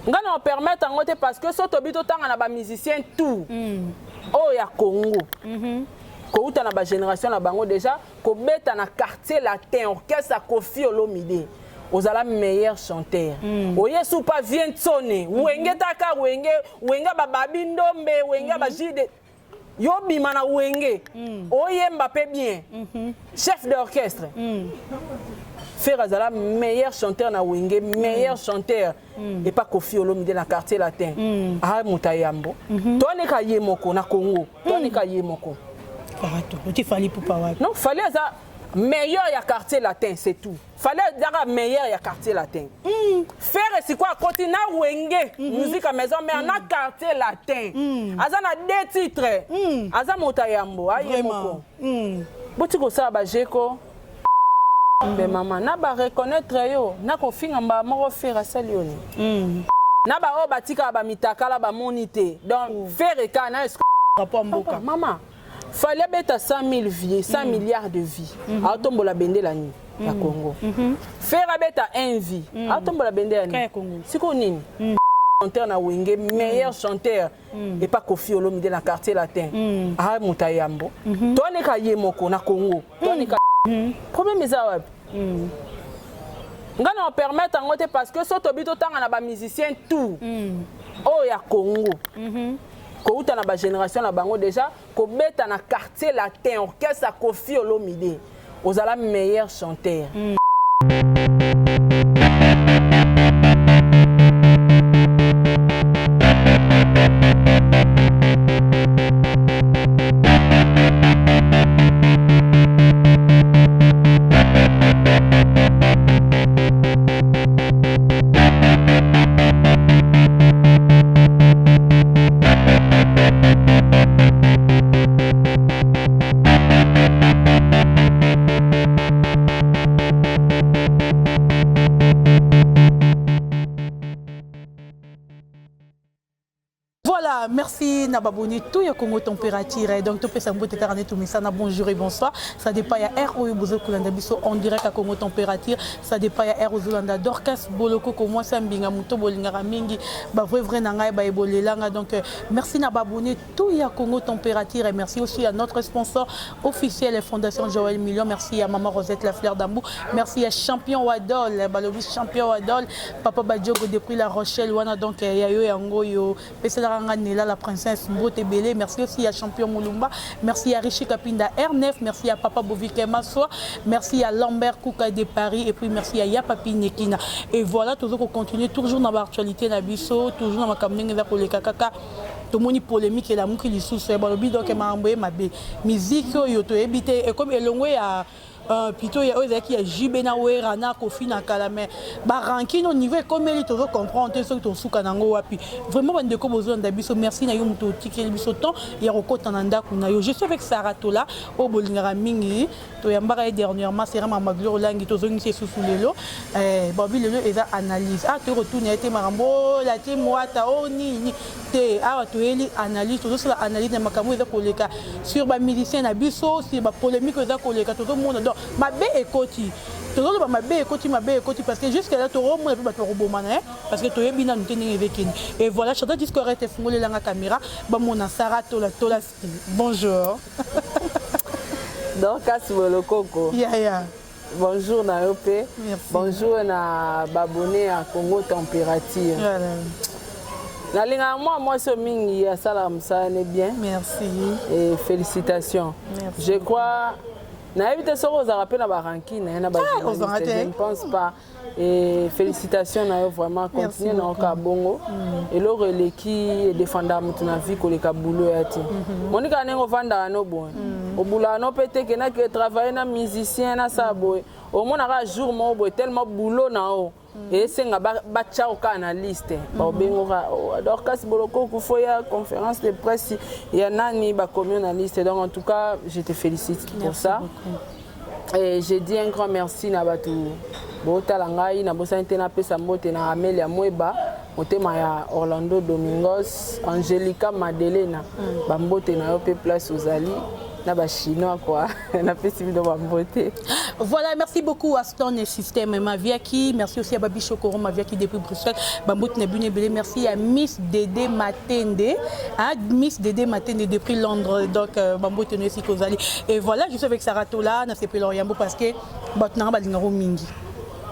Nga na permettre yango te parce que so tobi totanga na bamusicien tout oyo ya Congo, kouta na bagénération na bango déjà, kobeta na Quartier Latin, orchestre ya Kofi Olomide, ozala meilleur chanteur. Oye supa vie ntsone Wenge, taka Wenge, Wenge bababi ndombe, Wenge bajide, yo bima na Wenge, oyemba mpe bien, chef d'orchestre. Ferre azala meilleur chanteur na Wenge, meilleur chanteur epa Kofi Olomide na Quartier Latin. Aa moto ayambo toaneka ye moko na Congo, toaneka ye moko. Oti Fally Ipupa wapi? Non, Fally aza meilleur ya Quartier Latin, c'est tout. Fally azaka meilleur ya Quartier Latin. Ferre sikoyo akoti na Wenge Musique ya Maison Mère, na Quartier Latin, aza na deux titres, aza moto ayambo aye moko. Boti kosala bajeko mbe mama na bareconnaître yo na kofinga mbala moko. Ferre asali yo nini? Na baoyo batikaka bamitakala bamoni te. Donc Ferre kaka na rapport mboka. Mama, Fally abeta 100 000 vues, 100 milliards de vues, aotombola bendela nini ya Congo? Ferre abeta 1 vue, aotombola bendela nini? Sikoyo nini? Chanteur na Wenge, meilleur chanteur epa Kofi Olomide na Quartier Latin, aa moto ayambo toaneka ye moko na Congo, toaneka. Problème eza wapi? Nga na permettre yango te parce que so tobi totanga na bamusicien tout oyo ya Congo, kouta na bagénération na bango déjà, kobeta na Quartier Latin, orchestre ya Kofi Olomide, ozala meilleur chanteur. Voilà, merci na baboni tout ya Congo Température. Donc topesa mbote kaka neti misana, bonjour et bonsoir. Ça dépend ya heure oyo bozo kolanda biso en direct à Congo Température. Ça dépend ya heure ozolanda Dorcas Boloko ko mwasi mbinga moto bolingaka mingi, ba vrai vrai na ngai ba ebolelanga. Donc merci na baboni tout ya Congo Température et merci aussi à notre sponsor officiel, Fondation Joël Million. Merci à Maman Rosette La Fleur d'Ambou. Merci à Champion Wadol, balobi Champion Wadol, Papa Badjogo depuis La Rochelle wana. Donc ya yo yango yo peselaka nga Nela la princesse, mbote ebele. Merci aussi à Champion Mulumba, merci à Richi Kapinda R9, merci à Papa Bovike Maswa, merci à Lambert Kouka de Paris et puis merci à Yapapi Nekina. Et voilà, toujours continuer toujours dans l'actualité na biso, toujours na makambo ndenge eza koleka kaka. Tomoni polémique elamuki lisusu, balobi donc makambo ye mabe, musique oyo toyebi te ekomi elongo ya plutôt ya oyo ezalaki ya JB na Wera na Kofi na kala, mais barancune au niveau ekomeli, tozo comprendre te soki tosuka nango wapi. Vraiment, bandeko bozolanda biso, merci na yo moto otikeli biso temps ya kokɔta na ndako na yo. Je suis avec Sara Tola oyo bolingaka mingi, toyambaka ye dernièrement sera Mama Gloire Olangi, tozongisi esusu lelo. Babi lelo eza analyse. Ah, toyei kotuna ye te makambo lati mwata o nini te. Awa toyeli analyse, tozosala analyse na makambo eza koleka sur bamusicien na biso, sur bapolémique eza koleka. Tozomona donc mabe ekoti, tozoloba mabe ekoti, mabe ekoti, parce que jusque là tokomona mpe bato bakobomana, parce que toyebi nanu te ndenge ezekende. Et voilà, Chantal Discorete, efungolelanga caméra bamona Sara Tola. Tola, bonjour. Dorcas Bolokoko. Yeah. Bonjour na yo mpe. Bonjour na babone ya Congo Température. Voilà. Nalingaka mwa mwasi oyo mingi, asalaka mosala ne bien. Merci. Et félicitations. Merci. Je crois, nayebi te soki ozalaka mpe na barancune na ozalaka bajournaliste. Te. Je ne pense pas. Et félicitations na yo vraiment. Merci Continue na yoka bongo. Eloko eleki edefendaka moto na vie koleka bulo ya te. Monika, ndenge ovandaka no boye, obulaka no mpe te, kendaki travaille na musicien nasala boye, omonaka jour moko boye tellement boulot na yo esenga batya yo kaka na liste, baobengoka Dorcas Bolokoko, fo ya conférence de presse ya nani, bakomi yo na liste. Donc en tout cas, je te félicite pour Merci ça. Beaucoup. Et je dis un grand merci na bato botala ngai. Nabosani te napesa mbote na Amelia Mweba, motema ya Orlando Domingos, Angelica Madelena, bambote na yo mpe place ozali na bachinois kua, napesi bino bambote. Voilà, merci beaucoup à Stone System Maviaki. Merci aussi à Babi Chokoro Maviaki depuis Bruxelles. Bambote na bino ebele. Merci à Miss Dédé Matende. Hein, Miss Dédé Matende depuis Londres. Donc, Bambote na kozali. Et voilà, je suis avec Sarah Tola, na sepeli yambo parce que bato na balingaro mingi.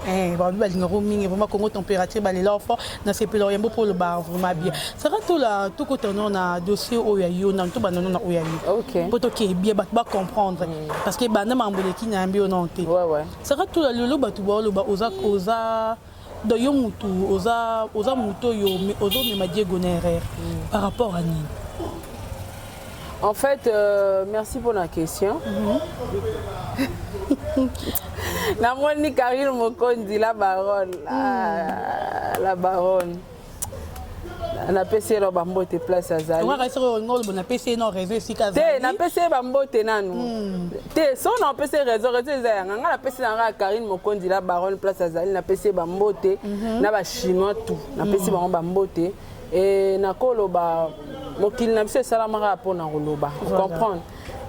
Eh, babi balingaro mingi vraiment. Congo Température balela fort. Na sepeli yambo pour le bar vraiment bien. Sarah Tola, tout côté na dossier oyo ya yo na to banano na oyo ya yo. Po toke bien, bato ba comprendre parce que banda mambo eleki na yambi oyo nano te. Sarah Tola, lelo bato baoloba oza donc yo mutu oza mutu oyo ozomema Diego na erreur par rapport à nini? En fait, merci pour la question. Namoni Karine Mokondi, la baronne. Ah, la baronne. Napesi ye bambote place azali. Olobo napesi ye no réseau esika. Te, napesi ye bambote nanu te. So napesi ye réseau, réseau eza yanga. Nga napesi na nga ya Karine Mokondi, la baronne, place azali, napesi ye bambote na Bachinois tout, napesi bango bambote. E nakoloba, mokili na biso esalamaka mpona koloba, comprendre.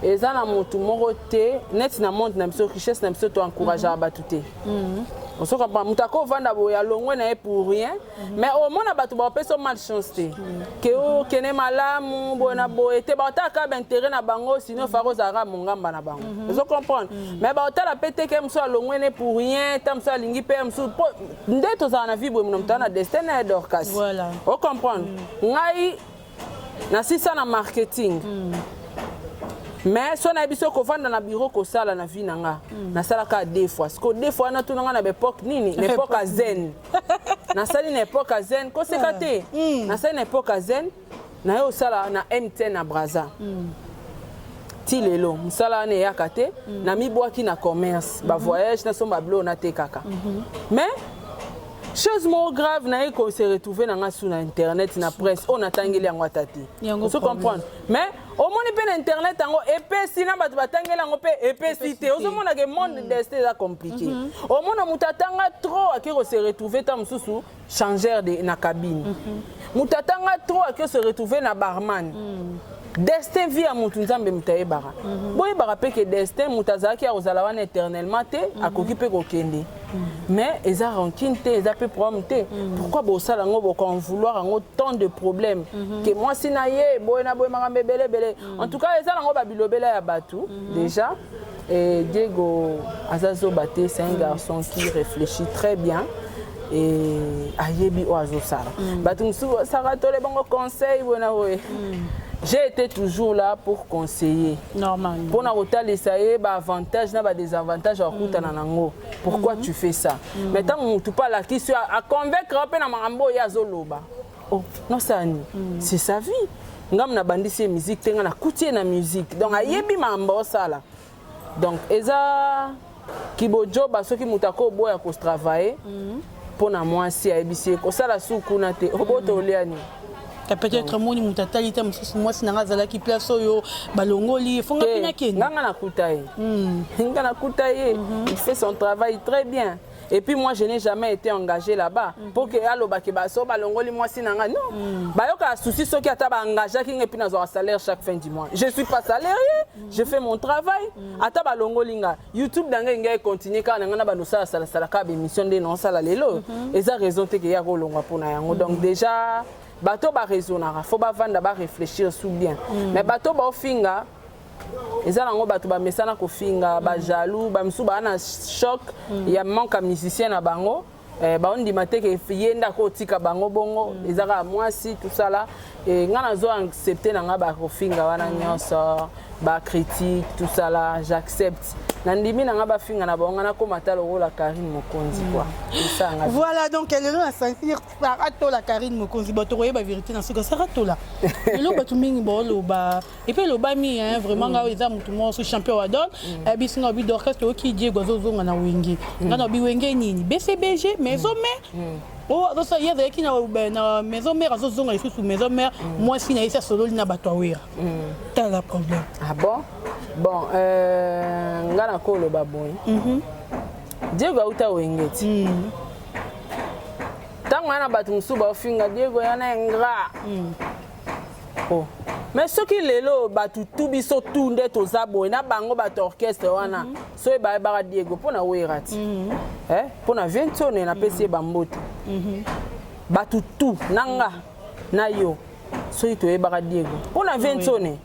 Eza na motu moko te neti na monde na biso, richesse na biso, toencourageaka bato te. Osoka moto akovanda boye, alongwe na ye pour rien, mais omona bato baopesa malchance te ke okende malamu boye na boye te. Baotalaka baintérêt na bango, sinon faka ozalaka mongamba na bango, ozo comprendre. Mais baotala mpe te ke mosu alongwe ne pour rien, ta mosu alingi mpe mosu po nde tozala na vie boye. Mona moto aza na destin na ye, Dorcas, ocomprendre. Ngai nasisa na marketing, mais so nayebi so kovanda na bureau kosala na vie na nga, nasalaka deux fois. Siko deux fois wana, tuna nga na baépoque nini? Na époque ya zen. Nasali na époque ya zen, koseka te. Nasali na époque ya zen, naye osala na MTN na Braza. Ti lelo mosala wana eyaka te. Namibwaki na commerce, bavoyage, nasomba biloko, natekaka. Mais chose moko grave, naye ko se retrouver na nga su na internet, na presse oyo natangeli yango ata te. Ozo comprendre. Mais omoni mpe na internet yango epesi na bato batangeli yango mpe epesi te. Ozomona ke monde destin eza compliqué. Omona moto atanga trop, ake ko se retrouver ta mosusu changeur de na cabine. Moto atanga trop, ake se retrouver na barman. Destin, vie ya motu, Nzambe moto ayebaka. Boyebaka mpe ke destin, moto azalaki ya kozala wana éternellement te, akoki mpe kokende. Mais eza rancune te, eza mpe problème te. Pourquoi bosala yango, bokoen vouloir yango tant de problème ke mwasi na ye boye na boye, makambo ebele ebele? En tout cas, eza nango babilobela ya bato déjà. Et Diego aza zoba te, c'est un garçon qui réfléchit très bien et ayebi oyo azosala. Bato mosusu basaka tole bango conseil boye na boye. J'ai été toujours là pour conseiller. Normal. Mpona kotalisa ye baavantage na badésavantage akutana nango, pourquoi tu fais ça. Mais ntango motu mpe alakisi yo, aconvaincre mpe na makambo oyo ye azoloba, oh nosala nini? C'est sa vie. Ngam nabandisi ye musique te, nga nakuti ye na musique, donc ayebi makambo osala. Donc eza kibojoba soki moto akoboya kotravailler mpo na mwasi ayebisi ye kosala su kuna te, obota olia nini? Ka peut-être moni moto atali te mosusu, mwasi na nga azalaki place oyo balongoli, efonga mpe nakende. Nganga nakuta ye, nga nakuta ye, il fait son travail très bien. Et puis moi, je n'ai jamais été engagé là-bas pour que alobaki baso balongoli mwasi na nga. Non, bayokaka souci soki ata baengageaki nga et puis nazwaka salaire chaque fin du mois. Je suis pas salarié, je fais mon travail. Ata balongoli nga, YouTube na ngai, ngai continue kaka na ngai na bandosala salasala kaka bémission nde naosala lelo. Eza raison te ke ya kolongwa mpona yango. Donc déjà bato baraisonnaka, faut bavanda, baréfléchir su bien. Mais bato baofinga, eza nango bato bamesana kofinga, bajaloux, bamisusu baa na choc ya manque ya musicien na bango. Baondima te ke ye nde akotika bango bongo, eza kaka mwasi tosala. Ngai nazo accepte na ngai bakofinga wana nyonso, bacritique, tout ça là, j'accepte. Nandimi na ngai bafinga na bango, ngai nakóma ta lokola Karine Mokonzi, quoi. Esanga. Voilà, donc lelo na sentir Sarah Tola, Karine Mokonzi, bato koyeba vérité na suka. Sarah Tola, lelo bato mingi baoloba et puis elobami vraiment ngai eza motu moko so champion wa don biso nga obi d'orchestre oyoki Diego azozonga na Wenge. Ngai na obi Wenge nini? BCBG, Maison Mère. Oyo azosala, ye azalaki na Maison Mère, azozonga lisusu Maison Mère. Mwasi na ye si asololi na bato awera, tala problème. Ah bon, bon, nga nakoloba boye: Diego auta Wenge ti ntango wana bato mosusu baofinga Diego yana ingrat. Oh. Mais soki lelo bato tu, biso tu nde toza boye na bango, bato orchestre wana, soki bayebaka Diego mpo na Wera ti, mpo na Vientone, napesi ye bambote. Bato tu na nga na yo, soki toyebaka Diego mpo na Vientone,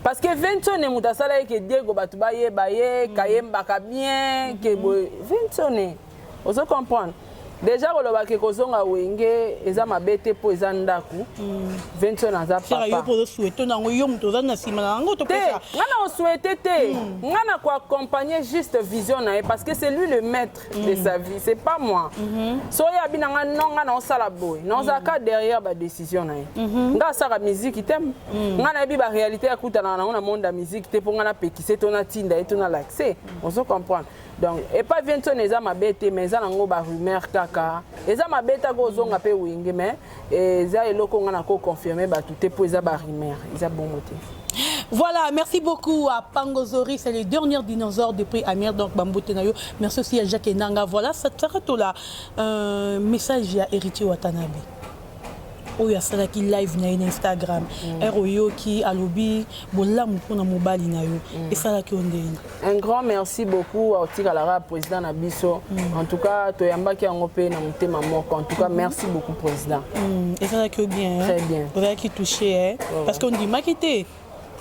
parce que Vientone moto asala ye ke Diego bato bayeba ye, kayembaka bien ke boye Vientone. Ozo comprendre déjà, kolobaka kozonga Wenge eza mabe te, mpo eza ndako. Vientone aza papa. Yo mpo ozosouhaiter nango, yo moto oza na nsima na yango. Te, nga na osouhaiter te. Nga na koaccompagner juste vision na ye, parce que c'est lui le maître de sa vie, c'est pas moi. So oyo abi na nga non, nga na osala boye, naozalaka derrière badécision na ye. Nga asalaka musique te, nga nayebi baréalité akutanaka nango na monde ya musique te, mpo nga napekise to natinda ye to nalakise. Ozo comprendre? Donc epa Vientone eza mabe te, mais eza nango barumeur kaka. Eza mabe te kozonga mpe Wenge, mais eza eloko nga na koconfirme bato te, mpo eza barumeur, eza bongo te. Voilà, merci beaucoup à Pangozori, c'est le dernier dinosaure depuis Amir, donc Bambote na yo. Merci aussi à Jacques Nanga. Voilà, ça s'arrête là. Message à Héritier Watanabe oyo asalaki live na ye na Instagram, ere oyoki alobi bolamu mpona mobali na yo, esalaki yo ndenge? Un grand merci beaucoup. Otikalaka président na biso. En tout cas, toyambaki yango mpe na motema moko. En tout cas, merci beaucoup, président. Esalaki yo bien? Très bien. Ozalaki touché, parce que ondimaki te.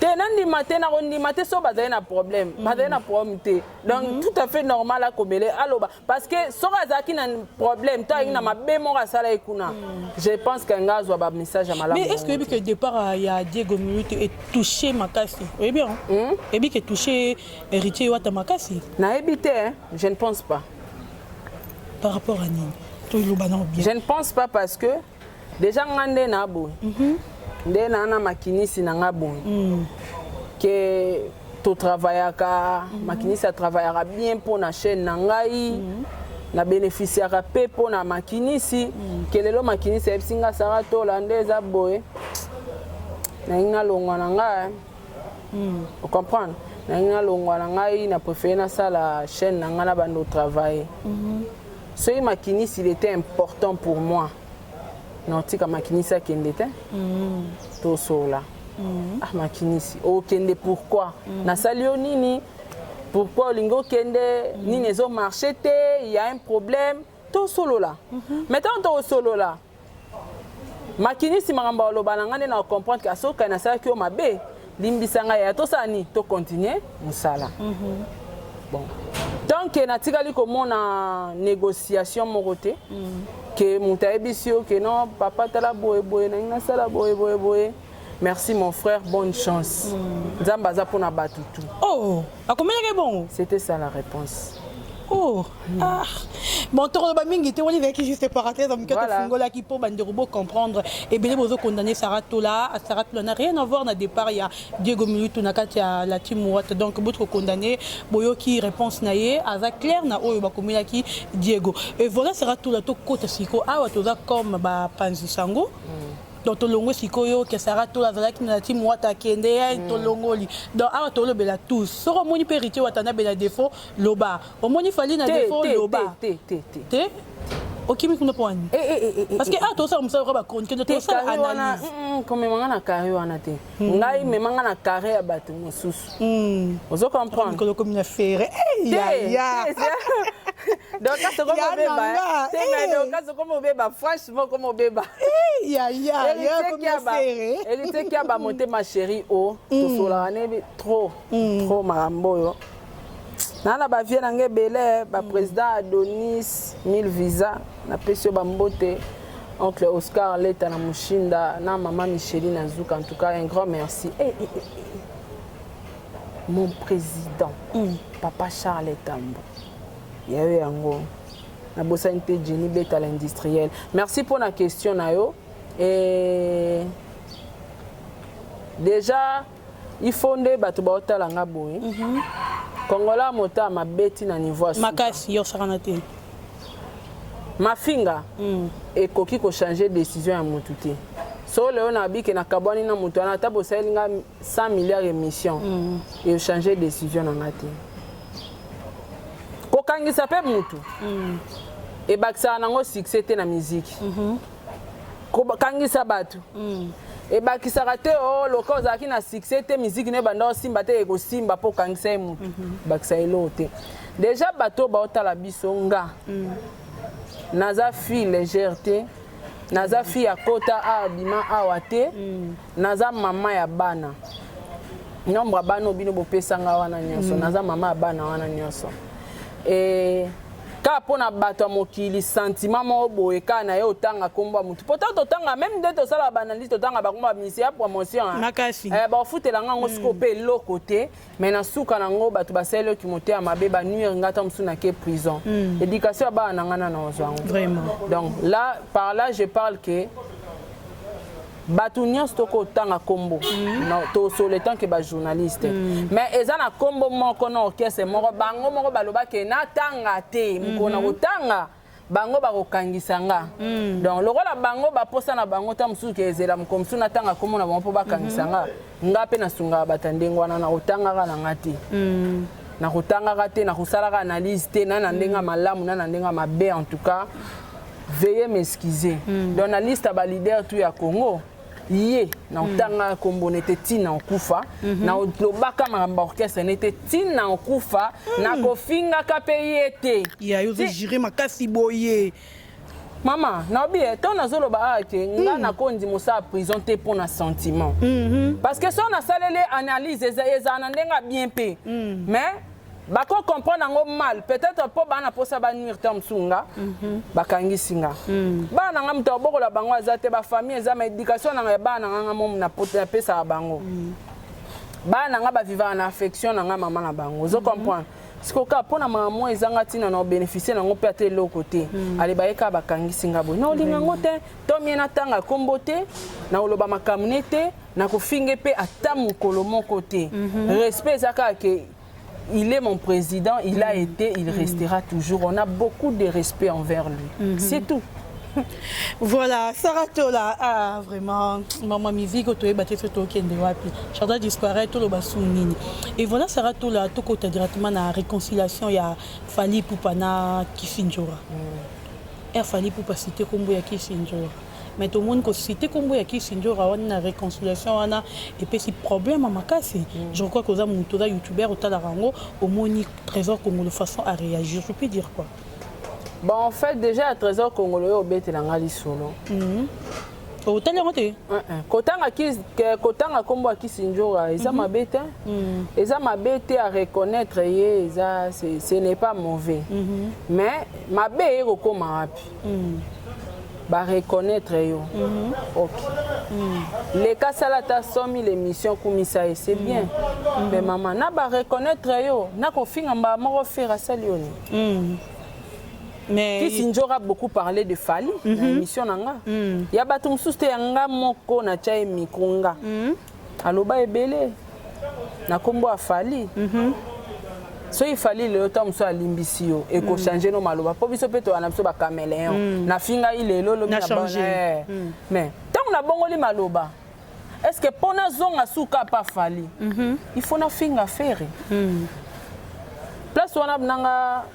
Te, nandima te, nakondima te. So bazali na problème, bazali na problème te. Donc tout à fait normal akomele aloba, parce que soki azalaki na problème to azalaki na mabe moko asala ye kuna, je pense que nga azwa bamessage ya malamu. Mais est ce que oyebi que départ ya Diego Minute etouche makasi? Oyebi yango? Oyebi ke touché Héritier Wata makasi? Nayebi te, je ne pense pas. Par rapport à nini? Toyeloba nango bien. Je ne pense pas, parce que déjà nga nde na boye, nde naa na makinisi na nga boye, ke totravaillaka. Makinisi atravaillaka bien mpo na chaîne na ngai, na bénéficiaka mpe mpo na makinisi. Ke lelo makinisi ayebisi nga: "Sara Tola, nde eza boye, nalingi nalongwa na ngai." Ocomprendre? Nalingi nalongwa na ngai, na préféré nasala chaîne na ngai na bando travailler. Soki makinisi, il était important pour moi, naotika makinisi akende te. Tosola: "Ah, makinisi, okende pourquoi? Nasali yo nini? Pourquoi olingi okende? Nini ezomarche te? Y a un problème?" Tosolola. Mais ntango tokosolola, makinisi makambo aloba na ngai nde na comprendre ke asokai nasalaki yo mabe, limbisa ngai ya tosala nini, tocontinue mosala. Bon, tant ke natikali komona négociation moko te, ke moto ayebisi yo ke non, papa, tala boye boye, nangi nasala boye boye boye. Merci mon frère, bonne chance. Nzambe aza mpona bato tu. Oh, akomelaki bongo? C'était ça la réponse. Oh, ah. Bon, tokoloba mingi te, wana ezalaki juste parenthèse moke. Tofungolaki mpo bandeko bocomprendre. Ebele bozocondamner Sara Tola. Sara Tola n'a rien à voir na départ ya Diego Milutu na kati ya la team Wata. Donc boti kocondamner, boyoki réponse na ye, aza clair na oyo bakomelaki Diego. Et voilà, Sara Tola, tokota siko awa, toza comme bapanzi sango. Donc tolongwe sikoyo ke Sara Tola azalaki na team Wata, akende ye, tolongoli. Donc awa tolobela tous. Soki omoni mpe Héritier Watanabe na défaut, loba. Omoni Fally na défaut, loba. Te, te, te. Te, okimi kuna mpo wani? Parce que awa tosala mosala oka bachronique, tosala analyse. Komemanga na carré wana te. Ngai memanga na carré ya bato mosusu. Ozo comprendre? Mikolo komi na Ferre. Donc kasi okoma obeba te, mais donc kasi okoma obeba, franchement okoma obeba. Héritier Kiaba, motema chéri o tosolaka nebi trop trop. Makambo oyo naa na bavie na ngai ebele, baprésident Adonis mille visa, napesi yo bambote, oncle Oscar Leta na Mushinda na mama Micheline Azuka. En tout cas, un grand merci. Eh, eh, eh, mon président, papa Charles Tambo, yayo yango nabosani te, Jenny Beta l'industriel. Merci mpo na question na yo. Et déjà il faut nde bato baotala nga boye. Kongola moto mabeti na niveau ya makasi, yo osakana te. Mafinga ekoki kochange décision ya motu te. So lelo nabike nakabwani na moto wana, ata bosaleli nga 100 milliard émission, echange décision na nga te. Kokangisa mpe mutu ebakisaka nango succès te na miziki. Kokangisa bato. Ebakisaka te. O loka ozalaki na succès te, miziki no ebanda osimba te, ekosimba mpo okangisa ye motu. Ebakisa eloko te. Déjà bato baotala biso, nga naza fille légère te, naza fille ya kota awa bima awa te. Naza mama ya bana, nombre ya bana oyo bino bopesanga wana nyonso. Naza mama ya bana wana nyonso. E kaka mpo na bato ya mokili, sentiment moko boye kaka na ye, otanga nkombo ya motu. Pourtant totanga même nde tosala baanalyse, totanga bakombo ya misi ya promotion, hein. Makasi. Eh, baofutelanga yango sikoyo mpe eloko te, mais na suka nango bato basali oki motema mabe, banuire nga, ta mosusu nake prison. Éducation ya bana na nga nana ozwa yango. Donc là, par là je parle que bato nyonso tokotanga nkombo, tosolo etant que bajournaliste, mais eza na nkombo moko na orchestre moko, bango moko balobaki natanga te. Mokolo na kotanga bango, bakokangisa nga. Donc lokola bango baposa na bango, ta mosusu ke ezela mokolo mosusu natanga nkombo na bango mpo bakangisa nga. Nga mpe nasungaka bato ya ndenge wana. Nakotangaka na nga te, nakotangaka te, nakosalaka analyse te, na ndenge ya malamu, na ndenge ya mabe. En tout cas, veuillez m'excuser. Donc na liste ya baleader tout ya Congo, ye na otanga nkombo nete ntina okufa, na olobaka makambo ya orchestre nete ntina okufa, nakofingaka mpe ye te. Ya yo ozogire makasi boye. Mama, naobi ye to nazoloba awa ke nga nakondima osala prison te mpo na sentiment, parce que so nasaleli analyse, ezala na ndenge ya bien mpe, mais bako comprendre yango mal peut-être, mpo baa na mposa banuire te. Mosusu nga bakangisi nga, bana na nga moto abokola bango aza te, bafamille eza ma éducation nanga ya bana na nga, nga momu napesaka bango. Bana na nga bavivaka na affection na nga, mama na bango. Ozo comprendre? Sikoyo kaka mpo na mama ezanga ntina na obénéficie nango mpe ata eloko te. Ale baye kaka bakangisi nga boye, na olinga yango te. To mie natanga nkombo te, na koloba makambo ne te, na kofinge mpe ata mokolo moko te. Respect eza kaka ke il est mon président, il a été, il restera toujours. On a beaucoup de respect envers lui, c'est tout. Voilà, Sarah Tola, ah, vraiment, maman musique, toyeba te soki tokende wapi. Chardin disparaît, toloba su nini? Et voilà, Sarah Tola, tokota directement na réconciliation ya Fally Ipupa na Kisinjora. Air Fally Ipupa cité kombo ya Kisinjora. Mais tomoni kociter kombo ya Kisinjora wana na réconciliation wana epesi problème ya makasi. Je crois que oza moto, oza youtubeur, otalaka yango, omoni Trésor Congolo façon à réagir. Je peux dire quoi? Bon, en fait, déjà ya Trésor Congolo oyo obetelanga lisolo. Otali yango te? Kotanga kotanga nkombo ya Kisinjora eza mabe te, eza mabe te. À reconnaître ye eza, ce n'est pas mauvais, mais mabe eye kokóma wapi? Bareconnaître yo, ok, leka sala ata 100 000 émission, kumisa ye, c'est bien. Mais mama, na bareconnaître yo, nakofinga mbala moko Ferre asali yo nini? Mais Kisi Njora beaucoup parlé de Fally na émission na nga. Ya bato mosusu te, ya nga moko natya ye micro nga. Aloba ebele na nkombo ya Fally. Soki Fally lelo ta mosusu alimbisi yo, ekochange no maloba, mpo biso mpe toya na biso bacaméléon. Nafingai lelo, lobi Na na changer. Mais ntango nabongoli maloba, est ce que mpo nazonga suka pa Fally, il faut nafinga Ferre? Place wana nanga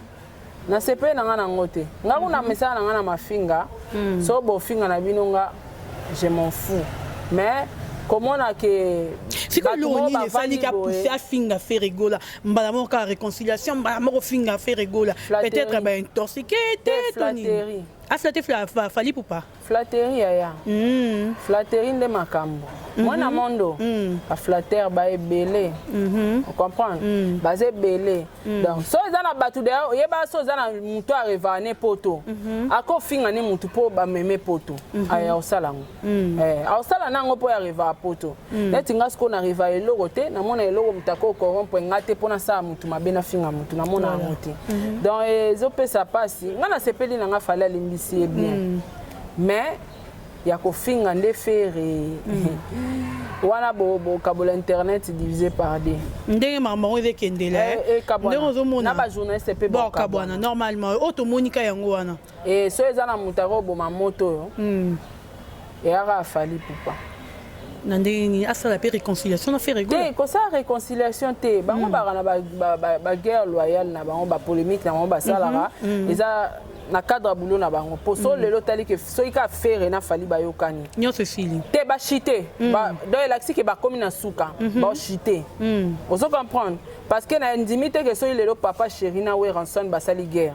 nasepeli na nga nango te. Nga kuna mesala na nga na mafinga, so bofinga na bino, nga je m'en fous. Mais komona ke Sikoyo bato eloko moko nini bavandi esali ka boye. Pousse afinga Ferre Gola mbala moko kaka réconciliation, mbala moko finga Ferre Gola? Flatterie. Peut-être baintoxiqué te Te, to nini? flatterie. Aflatte Fally Ipupa? Flatterie, yaya. Flatterie nde makambo. Mwana mondo, baflatter baebele, ocomprendre? Baza ebele. Donc so eza na bato deya, oyeba so eza na moto arevane poto, akofinga ne motu mpo bameme poto aya osala yango. Aosala na yango mpo ya reva poto. Neti nga sikoyo na reva eloko te, namona eloko moto akocorrompre nga te mpo nasala motu mabe, nafinga motu, namona yango te. Donc ezopesa mpasi. Nga nasepeli na nga, Fally alimbisi ye, bien, mais ya kofinga nde Ferre wana, bokabola internet divisé par deux. Ndenge makambo yango ezekendela. Ekabwana. Ndenge ozomona. Na bajournaliste mpe. Bokabwana normalement, oyo tomoni ka yango wana. E so eza na moto akoboma moto oyo, eyaka aFally Ipupa. Na ndenge nini asala mpe réconciliation na Ferre Gola? Te, kosala réconciliation te. Bango baka na baguerre loyale na bango, bapolémique na bango basalaka eza. Na cadre ya boulot na bango, po so lelo otali ke soki kaka Ferre na Fally bayokani, nyonso esili. Te, bashite. Donc elakisi ke bakomi na suka, baoshite. Ozo comprendre? Parce que na ndimi te ke soki lelo Papa Chéri na Werrason basali guerre,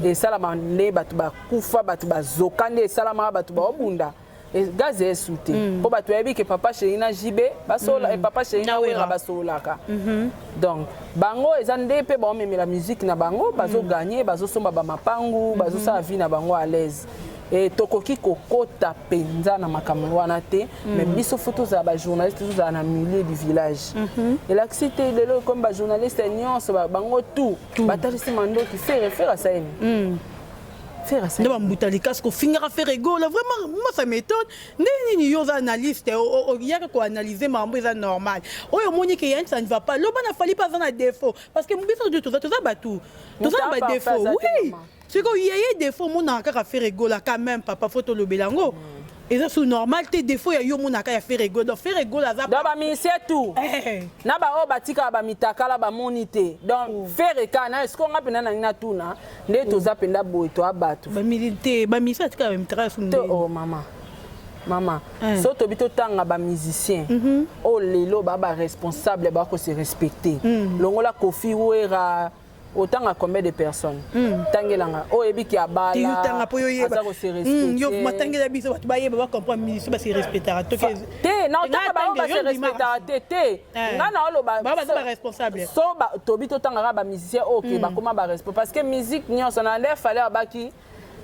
esalama nde bato bakufa, bato bazoka, nde esalamaka bato baobunda. Gaz esu te, mpo bato bayebi ke Papa Chéri na JB basola, Papa Chéri na Wera basololaka. Donc bango eza nde mpe baomemela musique na bango, bazoganye, bazosomba bamapangu, bazosala vie na bango à l'aise. E tokoki kokota mpenza na makambo wana te, mais biso faut tozala bajournaliste, tozala na milieu du village. Elakisi te lelo ekomi bajournaliste nyonso, bango tout batalisi mandoki Ferre. Ferre asalemi, Ferre nde bambuta likasi kofingaka Ferre Gola. Vraiment, moi ça m'étonne. Nde nini? Yo oza analyste, oyaka koanalyse makambo, eza normal. Oyo omoni ke yani ça ne va pas, loba na Fally mpe aza na défaut, parce que biso toza bato, toza na badéfaut. Oui, sikoyo yeye défaut omonaka kaka Ferre Gola. Quand même, papa, faut tolobela yango, eza su normal te. Défaut ya yo omonaka ya Ferre Gola, donc Ferre Gola aza Donc bamusicien tout na baoyo batikaka bamitakala bamoni te. Donc Ferre kaka na esiko nga mpenza nangi natuna nde toza mpenza boye, toya bato te, bamusicien atikaka bamitakala su te. Oh mama, mama, so tobi totanga bamusicien oyo lelo baa baresponsable, bakose respecte, longola Koffi, Wera, otanga combien de personnes? Tangelanga oyo oyebiki abala aza kose respecte. Matangela biso bato bayeba, bacomprendre. Musicien base respectaka. Te, na otanga bango base respectaka te te. Nga na oloba baza baresponsable. So tobi totangaka bamusicien oyo ke bakóma baresponsable, parce que musique nyonso na nde Fally abaki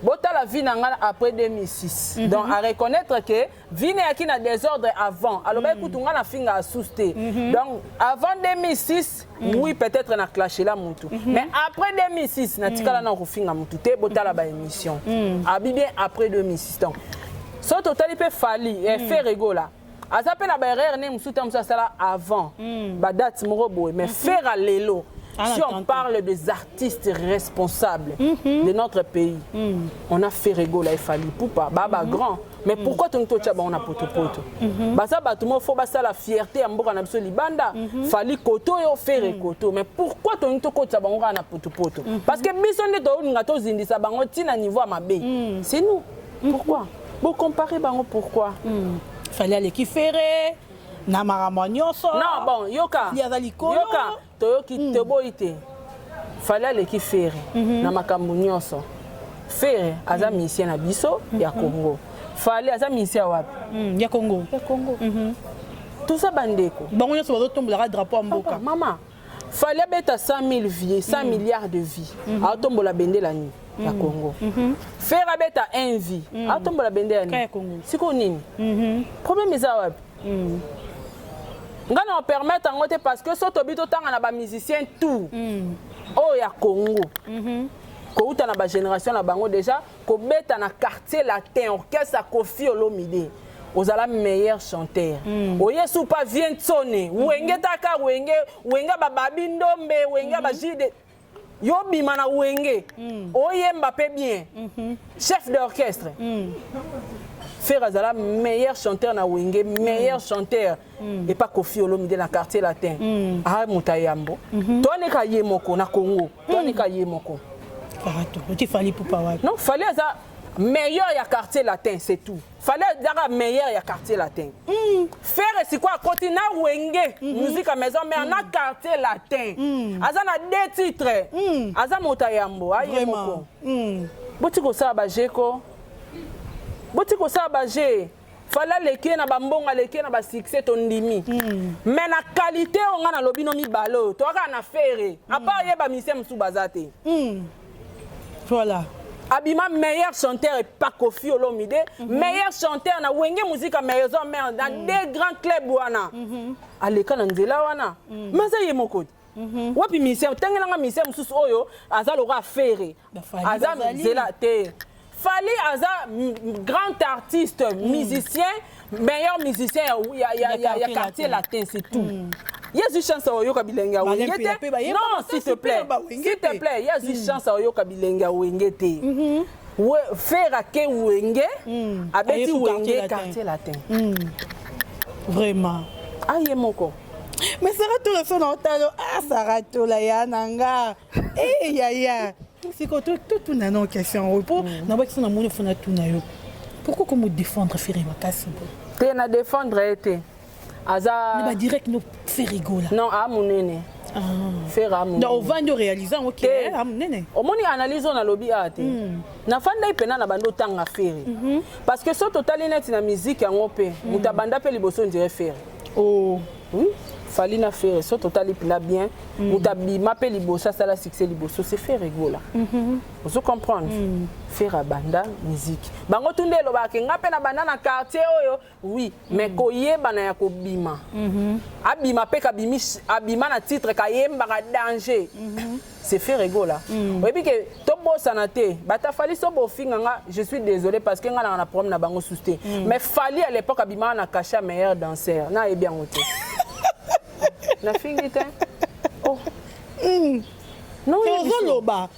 botala vie na nga après 2006. Donc à reconnaître que vie neyaki na désordre avant. Alobaki kutu nga na finga asusu te. Donc avant 2006, oui, peut-être na clashela mutu, mais après 2006 natikala na kofinga mutu te. Botala baémission abi bien après 2006. Donc so totali mpe Fally, Ferre Gola aza mpe na baerreur ne mosusu te, mosusu asala avant badate moko boye. Mais Ferre lelo, si on parle des artistes responsables de notre pays, on a Ferre Gola et Fally Ipupa, baba grand. Mais pourquoi tongi totia bango na potopoto? Baza bato moko faut basala fierté ya mboka na biso libanda. Fally koto oyo, Ferre koto, mais pourquoi tongi tokotisa bango kaka na potopoto? Parce que biso nde tolinga tozindisa bango ntina niveau ya mabe. C'est nous. Pourquoi bocompare bango? Pourquoi? Fally aleki Ferre na makambo nyonso. Non, bon, yoka. Aza likolo. Yoka, toyoki, toboyi te. Fally aleki Ferre na makambo nyonso. Ferre aza musicien na biso ya Congo. Fally aza musicien wapi? Ya Congo. Ya Congo. Toza bandeko. Bango nyonso bazotombolaka drapeau ya mboka. Mama, Fally abeta 100 000 vues, 100 milliards de vues, aotombola bendela nini? Ya Congo. Ferre abeta 1 vue, aotombola bendela nini? Sikoyo nini problème eza wapi? Nga na opermettre yango te, parce que so tobi totanga na bamusicien tout oyo ya Congo, kouta na bagénération na bango déjà, kobeta na Quartier Latin, orchestre ya Koffi Olomide, ozala meilleur chanteur, oye supa vie ntsone Wenge, taka Wenge, Wenge bababi ndombe, Wenge bajide, yo bima na Wenge, oyemba mpe bien, chef d'orchestre. Ferre azala meilleur chanteur na Wenge, meilleur chanteur epa Koffi Olomide na Quartier Latin. Aa moto ayambo toaneka ye moko na Congo, toaneka ye moko. Oti Fally Ipupa wapi? Non, Fally aza meilleur ya Quartier Latin, c'est tout. Fally azaka meilleur ya Quartier Latin. Ferre sikoyo akoti na Wenge Musique ya Maison Mère, na Quartier Latin, aza na deux titres, aza moto ayambo aye moko. Boti kosala bajeko, boti kosala baje. Fally aleki ye na bambongo, aleki ye na basuccès, tondimi. Mais na qualité oyo nga nalobi no mibale oyo toyaka na Ferre, à part ye bamusicien mosusu baza te. Abima meilleur chanteur epa Koffi Olomide, meilleur chanteur na Wenge Musique Maison Mère, na deux grands clubs wana. Aleka na nzela wana, mais aza ye moko te. Wapi musicien? Otangelanga musicien mosusu oyo aza lokola Ferre. Aza nzela te. Fally aza grand artiste, musicien, meilleur musicien ya Quartier Latin, c'est tout. Ye azwi chance oyoka bilenge ya Wenge te. Non, s'il te plaît, s'il te plaît, ye azwi chance oyoka bilenge ya Wenge te. Ferre ake Wenge, abeti Wenge, Quartier Latin. Vraiment. Aye moko. Mais Sarah Tola, so na otalo, ah, Sarah Tola ya nanga e yaya. Sikoyo totuna no question oyo mpo nabakisa na moni, fona tuna yo: pourquoi komo défendre Ferre makasi bo? Te, na défendre ye te, aza Na badirect no Ferre Gola. Non, aa monene, Ferre aa monene. Donc ovandi, oréalise yango ke Te. aa monene. Omoni analyse oyo nalobi awa te, nafandai mpena na bando otanga Ferre, parce que so totali neti na musique yango mpe, moto abanda mpe liboso ondire Ferre. Oh. Oui, Fally na Ferre, so totali mpena bien, moto abima mpe liboso, asala succès liboso, c'est Ferre Gola. Ozo comprendre? Ferre abanda musique, bango tu nde elobaka nga mpe na banda na quartier oyo, oui, mais koyebana ya kobima, abima mpe kabimi, abima na titre kayembaka danger, c'est Ferre Gola. Oyebi ke tobosana te, bato Fally so bofinga nga, je suis désolé, parce que nga nanga na problème na bango susu te, mais Fally à l'époque abimaka na cachet ya meilleur danseur, nayebi yango te, nafingi te. Oh non. Ozoloba,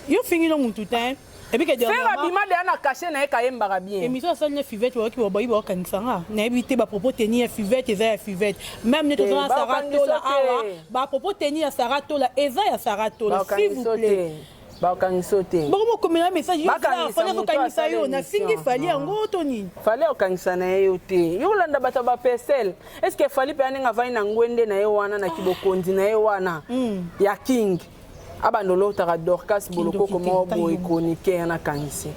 yo fingi no mutu te, ebi ke Ferre abima deya na cachet na ye, kayembaka bien. Émission asali na Fivete, bayoki babayi, baokanisa nga, nayebi te. Bapropos teni ya Fivete eza ya Fivete, même nde toza na Sara Baokangisa Tola te. Awa bapropos teni ya Sara Tola eza ya Sara Tola, s'il vous Baokangisa plaît. te, baokangisa te. Bongo mokomela message. Bakangisa Fally moto azokangisa asala yo, nafingi émission. Fally yango to nini? Fally okangisa na ye yo te, yo olanda bato ya bapesel. Est ce que Fally mpe ndenge avandi na ngwende na ye wana, na kibokonzi na ye wana ya king, abanda olotaka Dorcas Bolokoko moko boye, chroniqueur, nakangisi,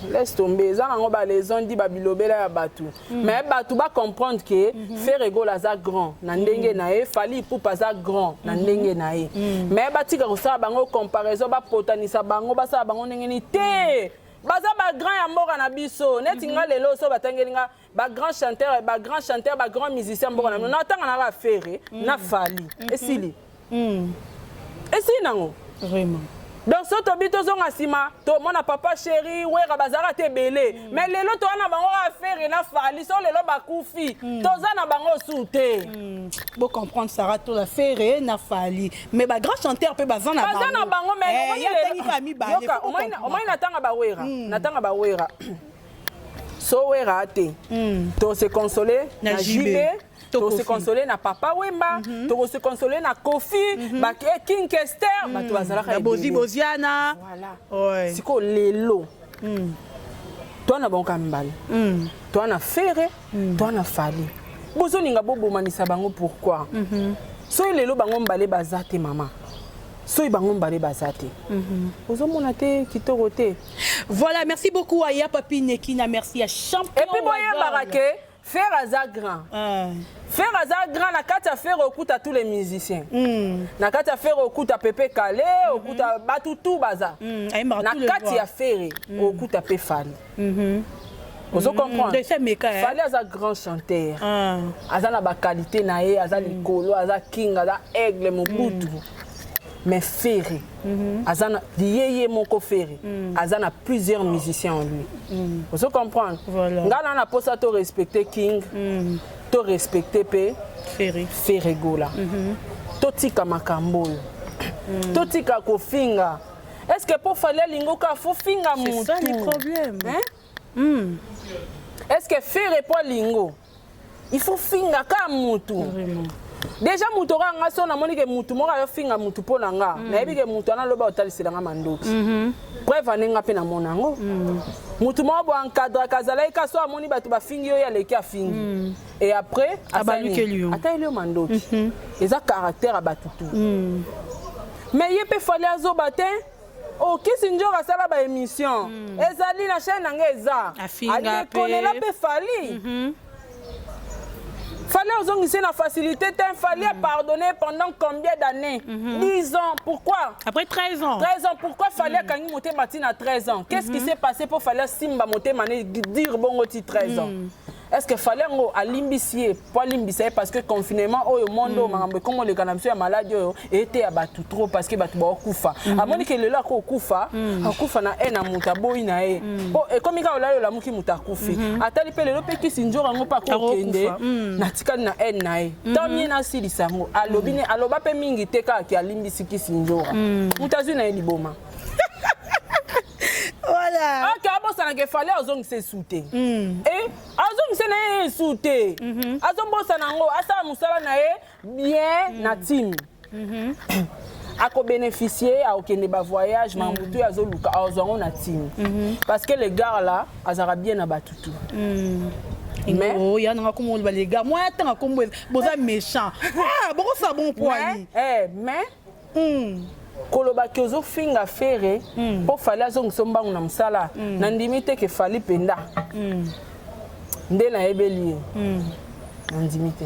laisse tomber, eza nango baleson di babilobela ya bato. Mais bato bacomprendre ke Ferre Gola aza grand na ndenge na ye, Fally Ipupa aza grand na ndenge na ye, mais batika kosala bango comparaison, bapotanisa bango, basala bango ndenge nini te. Baza bagrand ya mboka na biso. Neti nga lelo so batangeli nga bagrand chanteur, bagrand chanteur, bagrand musicien mboka na bino, natanga naka Ferre na Fally, esili, esili nango. Vraiment. Donc so tobi tozonga nsima, tomona Papa Chéri, Wera, bazalaka te ebele, mais lelo toza na bango kaka Ferre na Fally. So lelo bakufi, toza na bango su te. Bocomprendre, Sara Tola, Ferre na Fally, mais bagrand chanteur mpe baza na Baza na bango, mais yatangi kaka mibale. Omoni, natanga bawera, natanga bawera, so Wera te, tose console na na JB, JB, to tose Kofi. Console na Papa Wemba, tokose console na Kofi, King Kester, bato bazalaka na Bozi ebele. Boziana. Voilà. Ouais. Sikoyo lelo toa na bango ka mibale, toa na Ferre, toa na Fally, bozolinga bobomanisa bango pourquoi? Soki lelo bango mibale baza te, mama, soki bango mibale baza te, ozomona te, kitoko te. Voilà, merci beaucoup à Ya Papi Nekina, merci à Champion. Et puis boyebaka ke Ferre aza grand. Ferre aza grand. Na kati ya Ferre okuta tous les musiciens, na kati ya Ferre okuta Pepe Kale, okuta bato tu baza. Ayembaka Na tous les kati voix. Ya Ferre okuta mpe Fally, ozo comprendre? Donc, c'est Meka, hein? Fally aza grand chanteur, Ah. aza na baqualité na ye, aza likolo, aza king, aza aigle mobutu, mais Ferre aza na ye, ye moko Ferre aza na plusieurs musiciens en lui, ozo comprendre? Voilà. Nga na posa to respecter king, to respecter mpe Ferre. Ferre Gola. Totika makambo oyo, totika kofinga. Est ce que mpo Fally alingi oka fo finga C'est mutu? ça le problème. Hein? Est ce que Ferre mpo alingo il faut finga ka mutu? Vraiment. Déjà mutu oka nga, so namoni ke mutu moko ayofinga mutu mpo na nga, nayebi ke mutu wana aloba otalisela nga mandoki. Preuve ane nga mpe namona yango, mutu moko bo encadraka, azalaki ka so amoni bato bafingi yo, ye aleki afingi, et après Abalukeli yo. Atayeli yo mandoki. Eza caractère ya bato tu. Mais ye mpe Fally azoba te. Okisi nzoko asala baémission, ezali na chaîne na nga, eza Afinga adekonela pe. Mpe Fally, Fally ozongisi na facilité te. Fally pardonner pendant combien d'années? 10 ans. Pourquoi? Après 13 ans. 13 ans. Pourquoi Fally akangi motema ti na 13 ans? Qu'est-ce qui s'est passé pour Fally asimba motema ne dire bongo ti 13 ans? Est ce que Fally yango alimbisi ye po alimbisa ye? Parce que confinement oyo, monde oyo, makambo ekoma oleka na biso ya maladi oyo eteya bato trop, parce que bato baokufa. Amoni ke lelo akokufa, akufa na e na moto aboyi na ye, po ekomi kaka olali, olamuki, moto akufi. Atali mpe lelo mpe kisi nzoko yango mpe akokende, Akokufa. Natikali na haine na ye, tant mie nasilisa yango. Alobi ne aloba mpe mingi te, kaka ke alimbisi kisi nzora, moto azwi na ye liboma. Voilà. Ok, abosanaka Fally azongisa esu te, e azongisa na ye esu te, azobosana yango, asala mosala na ye bien na team. Akobénéficie, akokende bavoyage, makambo tu azoluka, azwa yango na ntina, parce que le gars là azalaka bien na bato tu. Mais ya nanga kombo oloba, les gars, moi atanga kombo, boza méchant. Ah, bokosala bon po ani? Mais kolobaki ozofinga Ferre mpo Fally azongisa mbangu na mosala, nandimi te ke Fally mpenza nde nayebeli ye, nandimi te.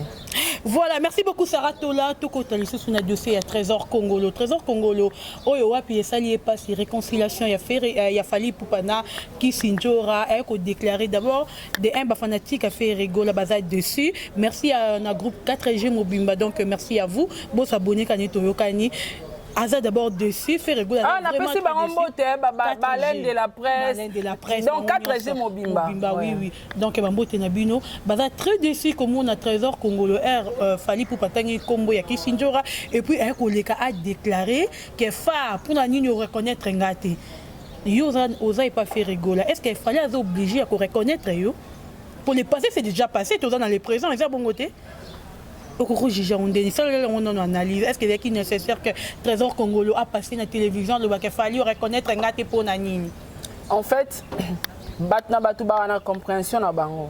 Voilà, merci beaucoup Sarah Tola. Tokota lisusu na dossier ya Trésor Congolo. Trésor Congolo, oyo wapi esali epasi réconciliation ya Ferre, ya Fally Ipupa na Kisinjora, ko déclarer d'abord de un ba fanatique a Ferre Gola baza dessus. Merci à na groupe 4G Mobimba, donc merci à vous. Bo s'abonner kani toyokani. Aza d'abord dessus Ferre Gola. Ah, napesi bango mbote, baleine de la presse. Baleine de la presse. Donc 4G Mobimba. Mobimba, oui. Donc bambote na bino. Baza très déçu comme on a Trésor Congolo R Fally Ipupa tangi kombo ya Kisinjora et puis aye koleka a déclaré que fa mpona nini oreconnaître nga te, yo oza epa Ferre Gola. Est ce que Fally aza obligé ya koreconnaître yo? Pour le passé, c'est déjà passé, toza dans le présent. Eza bongo te, okoki juge yango ndeni, salela yango nano analyse. Est ce que ezalaki nécessaire que Trésor Congolo a passé na télévision alobaka Fally oreconnaître nga te, mpo na nini? En fait, bato na bato baka na compréhension na bango.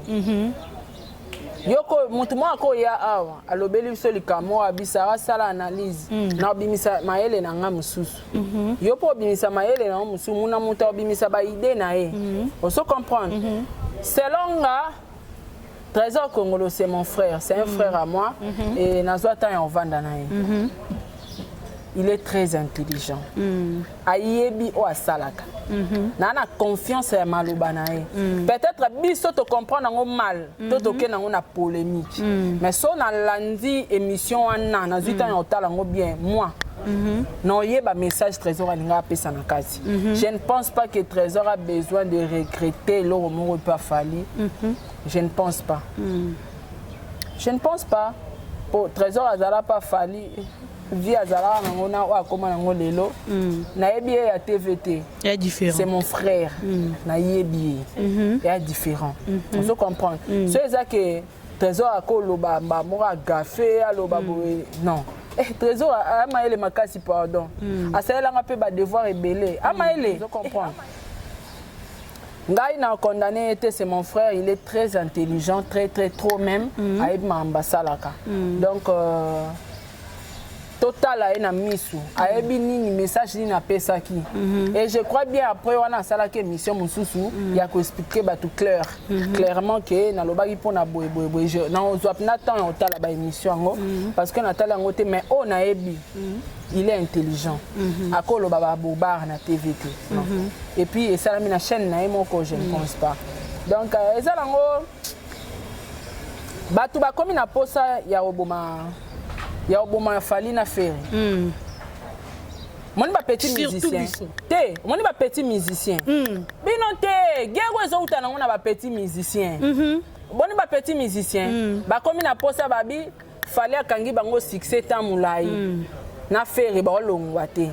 Yoko motu moko akoya awa, alobeli biso likambo oyo, abisaka, asala analyse na obimisa mayele na nga mosusu. Yo mpo obimisa mayele na yo mosusu, muna moto obimisa baidées na ye. Oso comprendre? Selon nga, Trésor Congolo, c'est mon frère, c'est un frère à moi et nazwa temps ya ovanda na ye. Il est très intelligent, ayebi oyo asalaka. Naa na confiance ya maloba na ye. Peut-être biso tocomprendre yango mal to tokende yango na polémique, mais so nalandi émission wana, nazwi ntango ya kotala yango bien, moi naoyeba message Trésor alinga apesa na kati. Je ne pense pas que Trésor a besoin de regretter eloko moko epe afali. Je ne pense pas, je ne pense pas. Po Trésor azala pa Fally, vie azalaka nango na oyo akóma nango lelo, nayebi ye ya TV te. Ya différent. C'est mon frère, nayebi ye, ya différent. Ozo comprendre? So eza ke Trésor akoloba moko agafe, aloba boye, non. Trésor amayele makasi, pardon, asalelanga mpe badevoir ebele, amayele. Ozo comprendre? Ngai na condamné ye te, c'est mon frère, il est très intelligent, très très trop même. Ayebi makambo asalaka. Donc totala ye na misu, ayebi nini, message nini apesaki. Et je crois bien, après wana asalaki émission mosusu ya koexpliquer bato clair, clairement ke nalobaki mpona boye boye boye. Nazwa na temps ya kotala baémission yango parce que natala yango te, mais oyo nayebi, il est intelligent. Akoloba babobar na TV te, non. Et puis esalami na chaîne na ye moko, je ne pense pas. Donc eza nango bato bakomi na posa ya koboma Fally na Ferre. Omoni bapetit musicien te, omoni bapetit musicien bino te, guerre ezouta nango na bapetit musicien. Boni bapetit musicien bakomi na posa, babi Fally akangi bango succès temps molai na Ferre, baolongwa te.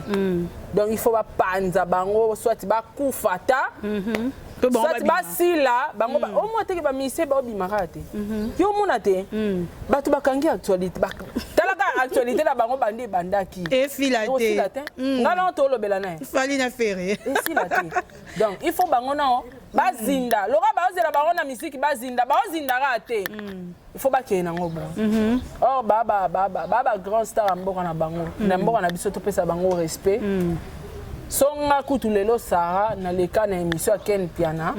Donc il faut bapanza bango, soit bakufa ta, soit basila bango. Omona teke bamusicien baobimaka te, yo omona te bato bakangi actualité. Talaka actualité na bango bandi ebandaki. Esila te. Te, ngai nao tolobela na ye. Fally na Ferre. Esila te. Donc il faut bango nao bazinda loka, baozela bango na misiki, bazinda, baozindaka te. Il faut bakende nango bon. Or ba bagrand star ya mboka na bango, na mboka na biso, topesa bango respect. So nga kutu lelo Sara naleka na émission ya Ken Piana.